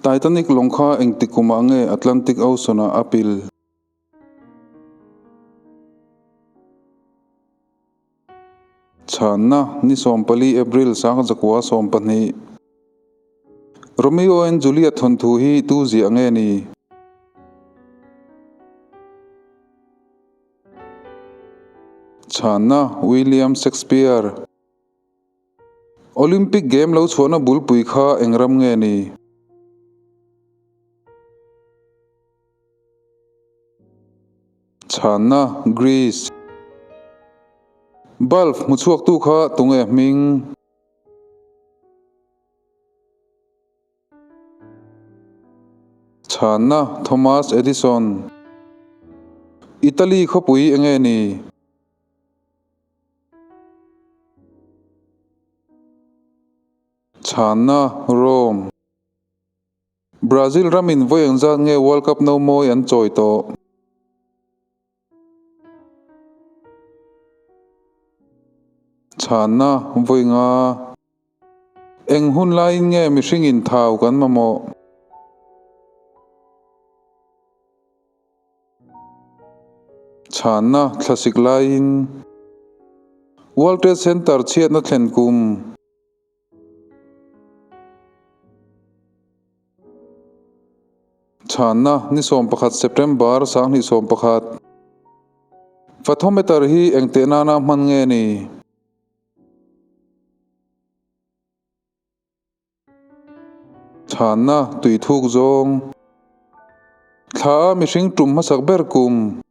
Titanic lawng kha engti kumah nge Atlantic Ocean-ah a pil? Chhanna, Ni 14 April 1912. Romeo and Juliet thawnthu hi tu ziah nge ni? Chhanna, William Shakespeare. Olympic game lo chhuahna bulpui kha eng ram nge ni? Chhanna, Greece. Bulb hmuchhuaktu kha tunge hming? Chhanna, Thomas Edison. Italy khawpui enge ni? Chhanna, Rome. Brazil ramin vawi engzat nge World Cup no mawi an chawi tawh? Chhanna, Vawi nga. Eng hun laiin nge mihringin thau kan mamawh? Chhanna, Thlasik laiin. World Trade Center chhiatna thlen kum. Chhanna, Ni 11 September 2011. Fathometer hi engteh nana hman nge ni? Chhanna, Tui thuk zawng. Thla a mihring tum hmasak ber kum.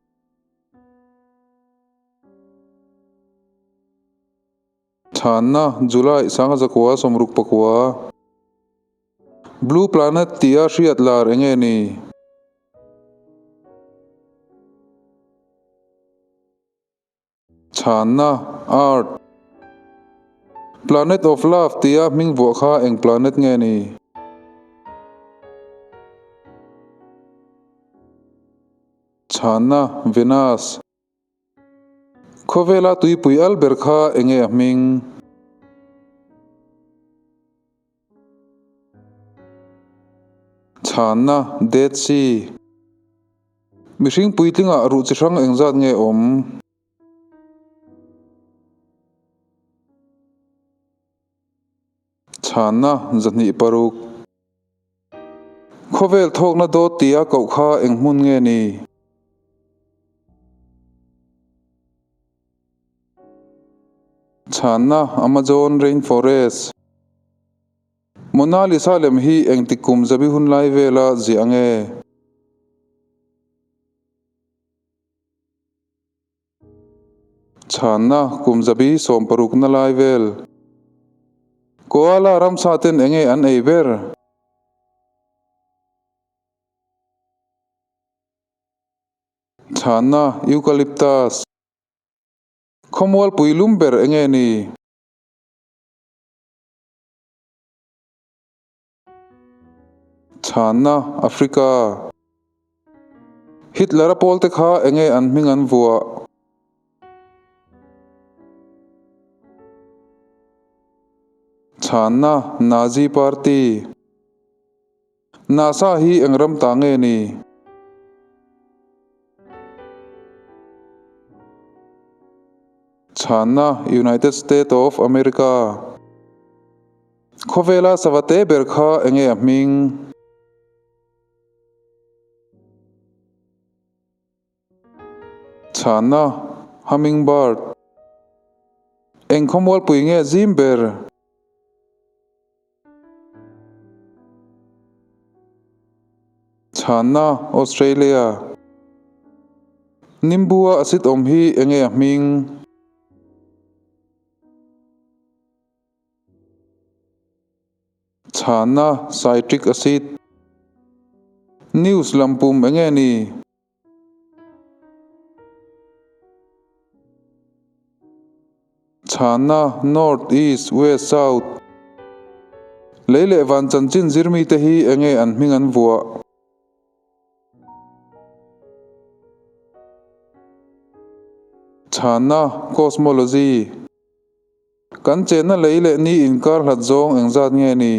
Chhanna, July 1969. Blue Planet tia hriat lar enge ni? Chhanna, Earth. Planet of Love tia hming vuah kha eng planet nge ni? Chhanna, Venus. Khawvela tuipui al ber kha enge a hming? Chhanna, Dead Sea. Mihring puitlingah ruh chi hrang engzat nge awm? Chhanna, 206. Khawvel thawkna dawt tia koh kha eng hmun nge ni? Chhanna, Amazon Rainforest. Mona Lisa lem hi engtik kum zabi hun lai vela ziah nge? Chhanna, Kum zabi 60 na lai vel. Koala ramsa ten enge an ei ber? Chhanna, Eucalyptus. Khawmualpui lum ber enge ni? Chhanna, Africa. Hitler-a pawlte kha enge an hming an vuah? Chhanna, Nazi Party. NASA hi eng ram ta nge ni? Chhanna, United States of America. Khawvela sava te ber kha enge a hming? Chhanna, Hummingbird. Eng khawmualpui nge zim ber? Chhanna, Australia. Nimbua acid awm hi enge a hming? Chhanna, Citric acid. News lampum enge ni? Chhanna, North, East, West, South. Lei leh van chanchin zirmi te hi enge an hming an vuah? Chhanna, Cosmology. Kan chenna lei leh ni inkar hlat zawng engzat nge ni?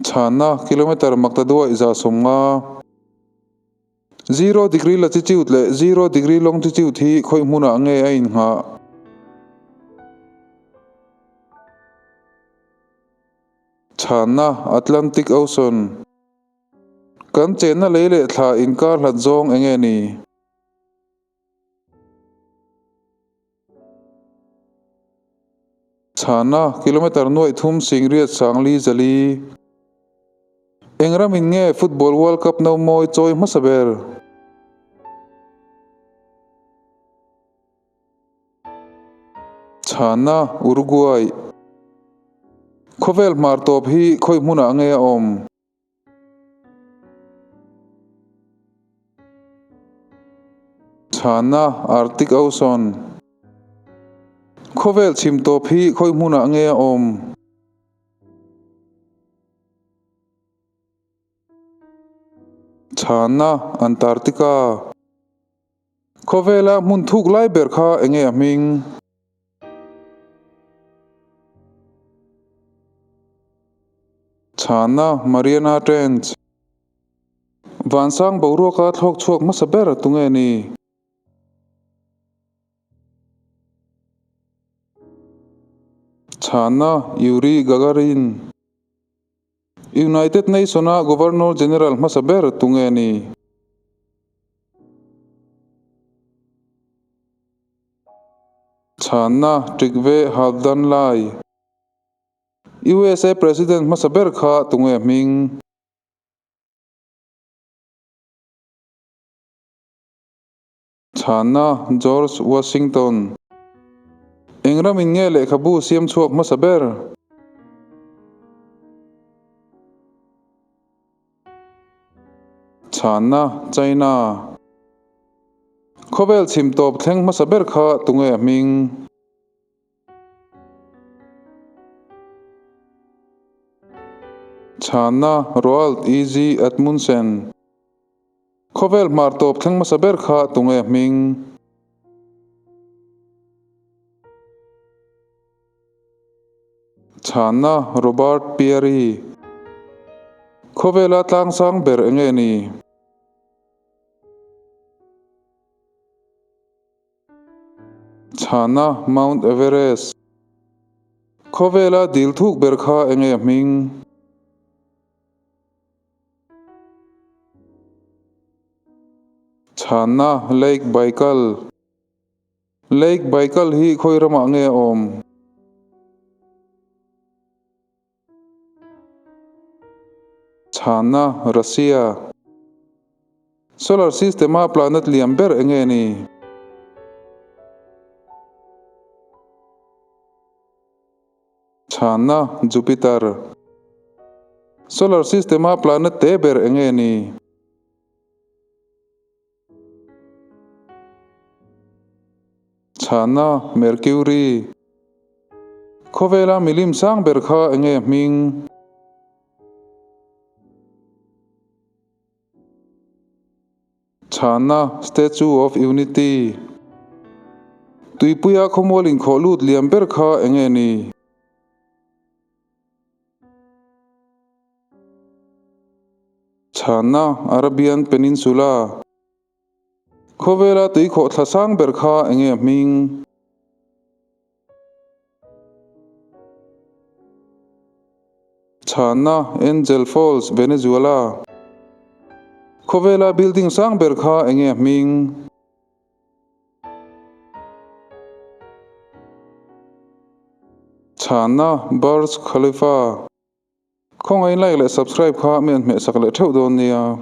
Chhanna, Kilometre maktaduaih 150. Zero degree latitude leh zero degree longitude hi khawi hmunah nge a innghah? Chhanna, Atlantic Ocean. Kan chenna lei leh thla inkar hlat zawng eng nge ni? Chhana, kilometre nuaih thum singriat sangli zali. Eng ramin nge Football World Cup no mawi chawi hmasa ber? Chhana, Uruguay. Khawvel hmar tawp hi khawi hmunah nge a awm? Chhana, Arctic Ocean. Khawvel chhim tawp hi khawi hmunah nge a awm? Chhana, Antarctica. Khawvela hmun thuk lai ber kha enge a hming? Chhana, Mariana Trench. Vansang boruaka thlawk chhuak hmasa ber tunge ni? Chhana, Yuri Gagarin. United Nation-a Governor General hmasa ber tunge ni? Chhanna, Trygve Halvdan Lai. USA President hmasa ber kha tunge hming? Chhanna, George Washington. Eng ramin nge lehkhabu siam chhuak hmasa ber? Chhanna, China. Khawvel chhim tawp thleng hmasa ber kha tunge a hming? Chhana, Roald E. G. Edmundsen. Khawvel hmar tawp thleng hmasa ber kha tunge hming? Chhana, Robert Peary. Khawvela tlangsang ber enge ni? Chhana, Mount Everest. Khawvela dil thuk ber kha enge a hming? Chhana, Lake Baikal. Lake Baikal hi khawi ramah nge a awm? Chhana, Russia. Solar system-a planet lian ber eng nge ni? Chhana, Jupiter. Solar system-a planet te ber eng nge ni? Chhana, Mercury. Khawvela milim sang ber kha eng nge hming? Chhana, Statue of Unity. Tuipuia khawmual inkhawh lut lian ber kha eng nge ni? Chhana, Arabian Peninsula. Khawvela tuikhawh thla sang ber kha eng nge a hming? Chhana, Angel Falls, Venezuela. Khawvela building sang ber kha eng nge a hming? Chhana, Burj Khalifa. Khawngaih like leh subscribe kha mi an hmehsak leh theuh dawn nia.